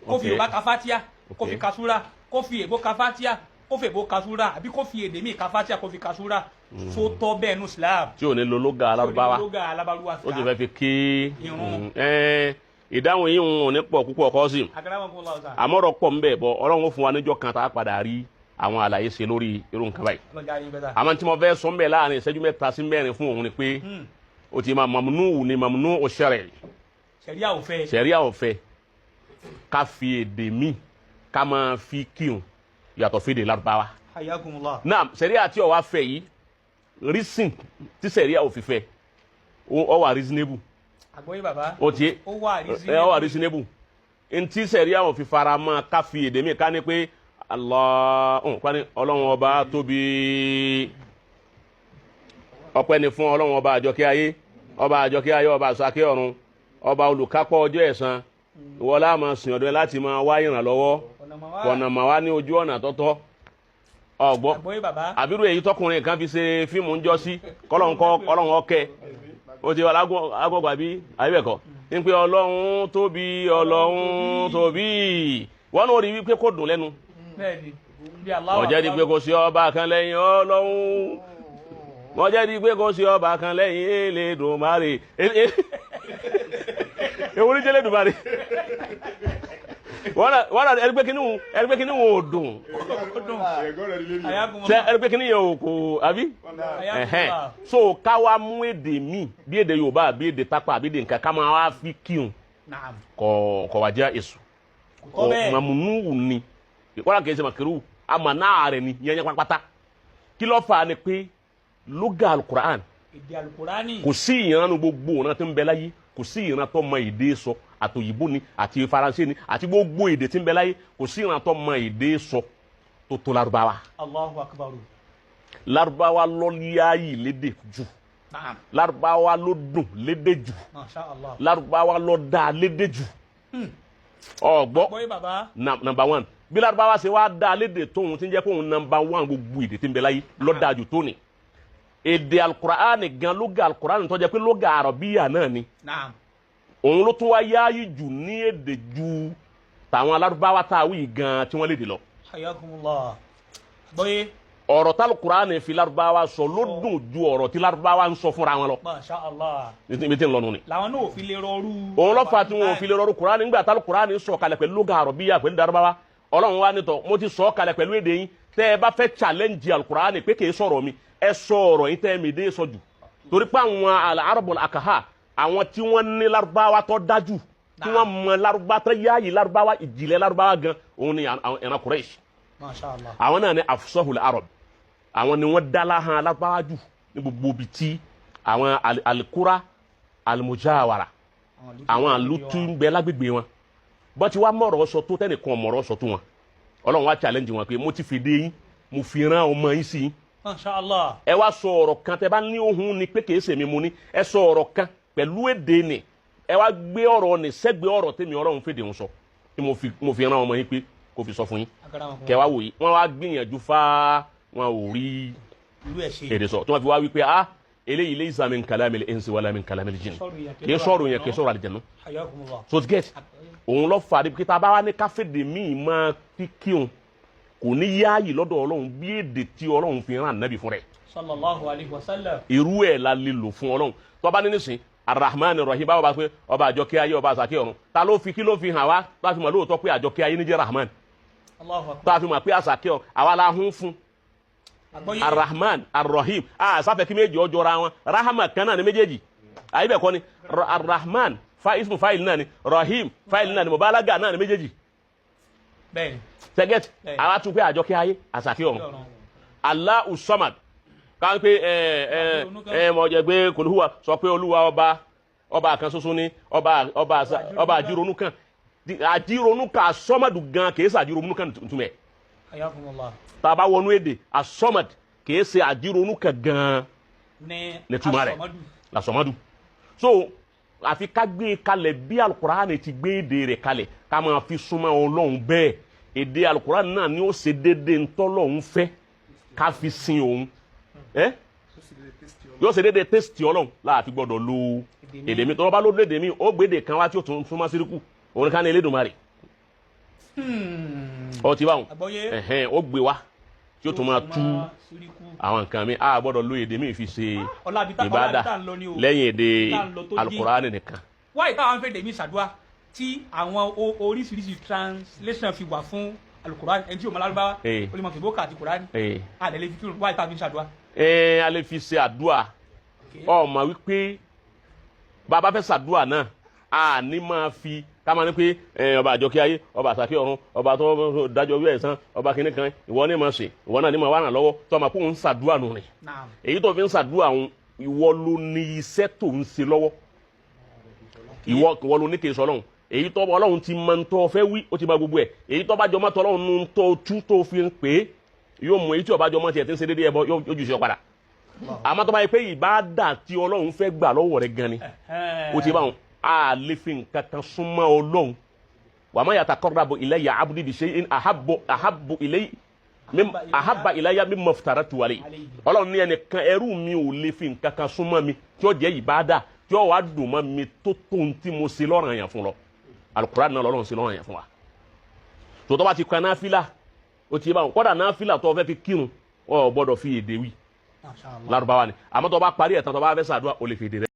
Kó fi Yorùbá ka fatia, kó fi ka súra, kó fi èbó ka fatia, kó fi èbó ka súra, àbí kó fi èdè míì ka fatia, kó fi ka súra, tó tọ́ bẹ́ẹ̀ nù Islam? Tí ò ní lo lóga alárúbáwá. Lóga alábàlúwa. Ó sì fẹ́ fi kí Irun. Ìdáhùn yìí ò ní pọ̀ púpọ̀ kọ́ sí. Akramakumullah sir. Àmọ́rọ̀ pọ̀ ń bẹ̀ bọ̀, Ọlọ́run ó fún wa níjọ́ kan tá a padà rí àwọn àlàyé ṣe lórí irú nǹkan báyìí. Ọlọ́run jáde bẹ́ẹ̀ sà. Àmọ́ tí mo fẹ́ sọ ń bẹ̀ láàrin ìṣẹ́jú 3 sí 4 fún òun ni pé ó ti máa mamnu ni, mamnu ó ṣẹlẹ̀. Sẹ̀ríà ò fẹ́. Sẹ̀ríà ò fẹ́ ká fi èdè míì ká máa fi kírun yàtọ̀ fèdè Lárúbáwá. Hayyakumullah. Náà sẹ̀ríà tí ó wá fẹ́ yìí, reason tí sẹ̀ríà ò fi fẹ́, ó wà reasonable. Àgbọ́yé bàbá. Ó ti Ó wà ẹ ó wà reasonable. Ntí sẹ̀ríà ò fi fara mọ́ ká fi èdè míì ká ní pé Allah ká ní Ọlọ́run ọba tóbi, ọpẹ́ ni fún Ọlọ́run ọba àjọkẹ́ ayé, ọba àjọkẹ́ ayé, ọba àsàkẹ́ ọ̀run, ọba olùkápọ̀ ọjọ́ ẹ̀san, ìwọ la máa sìn ọ̀dọ̀ ẹ láti máa wá ìrànlọ́wọ́. Ọ̀nà mọ̀ wá. Ọ̀nà mà wá ní ojú ọ̀nà tọ́tọ́ ọ̀gbọ́. Àgbọ́yé bàbá. Àbírú èyí tọkùnrin kan fi ṣe fíìmù ń jọ sí kọ́lọ́hún ọkẹ́ ó ti wà lágọ̀gbà bí àbíbẹ̀kọ́ ní pé Ọlọ́run tóbi, Ọlọ́run tóbi, wọn náà rí wípé kò dùn lẹ́nu. Bẹ́ẹ̀ni bí Allahu Wọ́n jẹ́ di pé kò sí ọba kan lẹ́yìn Ọlọ́run, wọ́n jẹ́ di pé kò sí ọba kan lẹ́yìn Elédùmarè. Èwo ní jẹ́ Elédùmarè? Wọ́n náà ẹni pé kíní wọn ò dùn. Ó dùn. Ṣe Hayyakumullah. ẹni pé kíní yẹn ò kò àbí ẹhẹn. Hayyakumullah. So ká wá mú èdè míì bí èdè Yorùbá àbí èdè Tápà àbí èdè nǹkan ká máa wá fi kírun kọ̀ kọ̀ wá jẹ́ èso. Kò tọ́ bẹ́ẹ̀. Mamunu ni wọ́n kì í ṣe makiru àmà náà rẹ̀ ni yẹn yẹn pátápátá. Kí ló fà á ni pé lóga alukur'an Èdè alukurani. kò sí ìran gbogbo ìran tó ń bẹ láyé, kò sí ìran tó mọ èdè sọ, àtòyìnbó ni àti Faransé ni àti gbogbo èdè tí ń bẹ láyé, kò sí ìran tó mọ èdè sọ tó tó Lárúbáwá. Allahu akbar. Lárúbáwá ló yáàyè lédè jù. Lárúbáwá ló dùn lédè jù. Masha Allah. Lárúbáwá ló dáa lédè jù, ọgbọ́. Àgbọ́yé bàbá. Number one, bí Lárúbáwá ṣe wá dáa lédè tóun tí ń jẹ́ kóun number one gbogbo èdè tí ń bẹ láyé ló dáa jù tó ni èdè Alukur'ani gan, lóga Alukur'ani tó jẹ́ pé lóga àrọ̀bíyà náà ni òun ló tún wá yáàyè jù ní èdè ju tàwọn alárúbáwá tá a wí gan tí wọ́n lédè lọ. Hayyakumullah. Àgbọ́yé. Ọ̀rọ̀ tálùkùránì fi Lárúbáwá sọ ló dùn ju ọ̀rọ̀ tí Lárúbáwá ń sọ fúnra wọn lọ. Masha Allah. Níbi tí ń lọ nù ni. Làwọn náà ò fi lè rọrú. Òun ló fà tí wọn ò fi lè rọrùn Kùránì nígbà tálùkùránì sọ kalẹ̀ pẹ̀lú lóga àrọ̀bíyà pẹ̀lú Lárúbáwá. Ọlọ́run wa nítọ̀ mo ti sọ kalẹ̀ pẹ̀lú èdè yín, tẹ́ ẹ bá fẹ́ challenge Alukùránì pé kì í sọ̀rọ̀ mi, ẹ sọ ọ̀rọ̀ yín tẹ́ ẹ mi dé sọ jù, torí pé àwọn al-Arabul akaha, àwọn tí wọ́n ní Lárúbáwá tó dájú, tí wọ́n mọ Lárúbáwá tó yáàyè Lárúbáwá, ìjìnlẹ̀ Lárúbáwá gan, òun ni ìran Quraysh. Masha Allah. Àwọn náà ní afsahul Arab, àwọn ni wọ́n dá láhàn Lárúbáwá jù ní gbogbo ibi tí àwọn alikura alimujawara, àwọn àlùtú ń bẹ lágbègbè wọn bọ́n ti wá mọ̀rọ̀ sọ tó tẹ́nìkan mọ̀rọ̀ sọ tó wọn. Ọlọ́run wá challenge wọn pé mo ti fi dé yín, mo fi rán ọmọ yín sí yín. Masha Allah. Ẹ wá sọ ọ̀rọ̀ kan tẹ bá ní ohun ni pé kìí ṣèmi mu ní, ẹ sọ ọ̀rọ̀ kan pẹ̀lú èdè ni, ẹ wá gbé ọ̀rọ̀ ni sẹ́gbẹ̀ẹ́ ọ̀rọ̀ tèmi Ọlọ́run fèdè ń sọ tí mo fi rán ọmọ yín pé kó fi sọ fún yín. Akramakumullah. Kẹ wá wòye, wọn wá gbìyànjú fá, wọn ò rí Irú ẹ̀ ṣe. èdè sọ tí wọn fi wá wípé ah, eléyìí laysa min kalamil insi wala min kalamil jinn, kì í sọ̀rọ̀ yẹn, kì í sọ̀rọ̀ àlìjẹ̀nu. Hayyakumullah. So to get òun lọ fà á kí tá a bá wá ní káfíńdé míì máa fi kírun, kò ní yáàyè lọ́dọ̀ Ọlọ́run bí èdè tí Ọlọ́run fi rán ànábì fún rẹ̀. Sallallahu alayhi wa sallam. Irú ẹ̀ la lè lò fún Ọlọ́run tó bá ní nísìn Arahman Rahim, báwo bá pé ọba àjọkẹ́ ayé, ọba àsàkẹ́ ọ̀run, ta ló fi kí ló fi hàn wá tó a fi mọ̀ lóòótọ́ pé àjọkẹ́ ayé ní jẹ́ Rahman? Allahu akbar. Tó a fi mọ̀ pé àsàkẹ́ ọ̀run àwa la hún fún. Àgbọ́yé. Arahman Arahim, a sáfẹ́ kí méjì ọjọ́ ra wọn, Rahama kan náà ni méjèèjì, àyè bẹ́ẹ̀ kọ́ ni? Arahman fa ismu fáìlì náà ni, Rahim fáìlì náà ni, mubalaga náà ni méjèèjì. Bẹ́ẹ̀ni. Sẹ́gẹ̀tì? Bẹ́ẹ̀ni. Àwa tún pé àjọkẹ́ ayé, àsàkẹ́ ọ̀run, Allahu Samad, ká ń pé ẹ ẹ ẹ mọ̀ jẹ́ pé kòlúwà sọ pé Olúwa ọba ọba kan ṣoṣo ni ọba ọba ọba àjírònú kan, àjírònú kan asọ́mọ̀dù gan kìí ṣe àjírònú kan túmẹ̀. Hayyakumullah. Tá a bá wọnú èdè, asọ́mọ̀d kìí ṣe àjírònú kan gan ní ní túmọ̀ rẹ̀. Asọ̀mọ́dù. Làsọ̀mọ́dù. So àfi ká gbé e kalẹ̀ bí Alukur'an ti gbé èdè rẹ̀ kalẹ̀, ká máa fi súnmọ́ Ọlọ́run bẹ́ẹ̀. Èdè Alukur'an náà ni ó ṣe déédéé ntọ́lọ́run fẹ́ ká fi sin òun ẹ́, yóò ṣe déédéé taste Ọlọ́run láàfin gbọ́dọ̀ lo èdè mi. Tọ́lọ́ bá ló lédè mi, ó gbédè kan wá tí ó tún súnmọ́ síríkù, òun ká ní Elédùmarè. Ọ ti báwọn. Àgbọ́yé. Ẹ̀hẹ́n, ó gbé wa tí ó tún máa tú Síríkù. àwọn nǹkan mi. A gbọ́dọ̀ lo èdè mi fi ṣe Ọlábi ìbádà tá ń lọ ni o. lẹ́yìn èdè Tá ń lọ tó jí. alukurani nìkan. Wáyé táwọn fèdè mi ṣàdúrà tí àwọn oríṣiríṣi translation fi wà fún alukurani, ẹni tí yóò mọ Lárúbáwá ó lè mọ fìbó kà àti kurani, àlẹ́ lè fi kírun. Wáyé táwọn fi ń ṣàdúrà? Ẹ a lè fi ṣe àdúà. Ọ mọ̀ wípé bàbá fẹ́ ṣàdúà náà, a ní máa fi ká máa ní pé ọba àjọkẹ́ ayé, ọba àsàkẹ́ ọ̀run, ọba tó dájọ́ bí ẹ̀san, ọba kìíní kan, ìwọ ní máa ṣe, ìwọ náà ní máa wà ràn lọ́wọ́ tó máa kó ń ṣàdúà nù rìn. Èyí tó fi ń ṣàdúà òun, ìwọ ló ní iṣẹ́ tó ń ṣe lọ́wọ́, ìwọ ló ní kì í sọ Ọlọ́run. Èyí tó Ọlọ́run ti máa ń tọ́ fẹ́ wí, ó ti máa gbogbo ẹ̀. Èyí tó bá jọmọ́ tọ́ Ọlọ́run nù tó tú tó fi ń pè é, yóò mú. Èyí tí ó bá jọmọ́ tiẹ̀ tí ń ṣe déédéé ẹbọ, yóò jù sí ọ padà. Àmọ́ tó bá yẹ pé ìbáàdà tí Ọlọ́run fẹ́ gbà lọ́wọ́ rẹ̀ gan ni, ó ti báwọn, a lè fi nǹkan kan súnmọ́ Ọlọ́run. Wa ma yataqarrabu ilayya abdi bi shay'in ahabbu ilayya ahabba ilayya mimma aftaratu alayhi. Ọlọ́run ní ẹnìkan ẹrú mi ò lè fi nǹkan kan súnmọ́ mi tí ó jẹ́ ìbáàdà tí ó wàá dùn mọ́ mi tó tóun tí mo ṣe lọ́ranyàn fún lọ. Alukur'an náà lọ́lọ́run ṣe lọ́ranyàn fún wa. Tòótọ́ bá ti kan náfìlà, ó ti báwọn, kọ́dà náfìlà tó fẹ́ fi kírun, ó gbọ́dọ̀ fi èdè wí Lárúbáwá ni. Àmọ́ tó bá parí ẹ̀ tán, tó bá fẹ́ ṣàdúrà, ó lè fi èdè rẹ̀.